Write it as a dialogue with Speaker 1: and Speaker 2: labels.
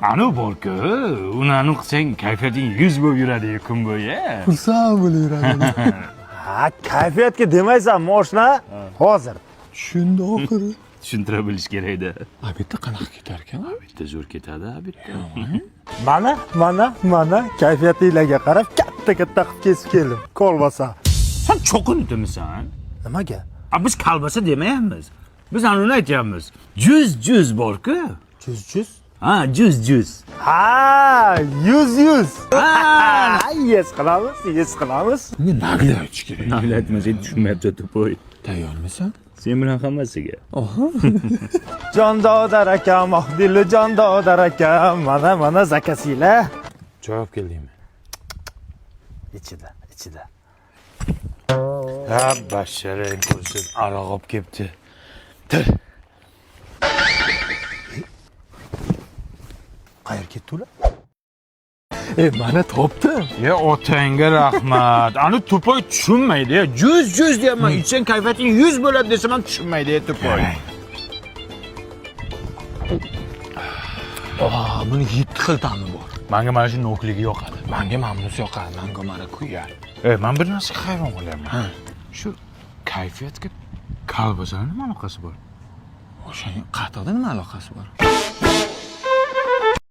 Speaker 1: Anu bor-ku, uni anu qilsang kayfiyating 100 bo'lib yuradi kun bo'yi.
Speaker 2: Xursand bo'lib yuradi.
Speaker 3: Ha, kayfiyatga demaysanmi, oshna? Hozir.
Speaker 2: Tushundi oxiri.
Speaker 1: Tushuntira bilish kerakda.
Speaker 2: Обед da qanaqa ketar ekan?
Speaker 1: Bitta zo'r ketadi, bitta.
Speaker 3: Mana, mana, mana kayfiyatinglarga qarab katta katta qilib kesib keldim. Kolbasa.
Speaker 1: Sen cho'qindimisan?
Speaker 3: Nimaga?
Speaker 1: A biz kolbasa demayapmiz. Biz anuni aytyapmiz. Juz juz bor-ku.
Speaker 3: Juz juz.
Speaker 1: Ha, juz juz.
Speaker 3: Ha, yuz yuz.
Speaker 1: Ha,
Speaker 3: Yes qilamiz, yes qilamiz.
Speaker 2: Unga нагло aytish kerak.
Speaker 1: Нагло aytmasang tushunmayapti тупой.
Speaker 2: Tayyormisan?
Speaker 1: Sen bilan hammasiga.
Speaker 2: Oho.
Speaker 3: Jondodar akam, oh dilli jondodar akam. Mana, mana заказ inglar.
Speaker 2: Choy olib keldingmi?
Speaker 3: Ichida, ichida.
Speaker 1: Ha, basharang ko'rsin, aroq olib kelibdi. Til.
Speaker 3: Qayerga ketdi ular?
Speaker 2: E, mana topdim.
Speaker 1: Ya otangga rahmat. Ani тупой tushunmaydi. Ya. Juz juz deyapman. Ichsang kayfiyating 100 bo'ladi desam ham tushunmaydi ya тупой.
Speaker 2: Oh, buni 7 xil ta'mi bor.
Speaker 1: Menga mana shu nokligi yoqadi.
Speaker 2: Menga mana bunisi yoqadi, mango marakuya.
Speaker 1: E, men bir narsaga hayron qolyapman. Shu kayfiyatga kolbasani nima aloqasi bor?
Speaker 2: O'sha qatiqda nima aloqasi bor?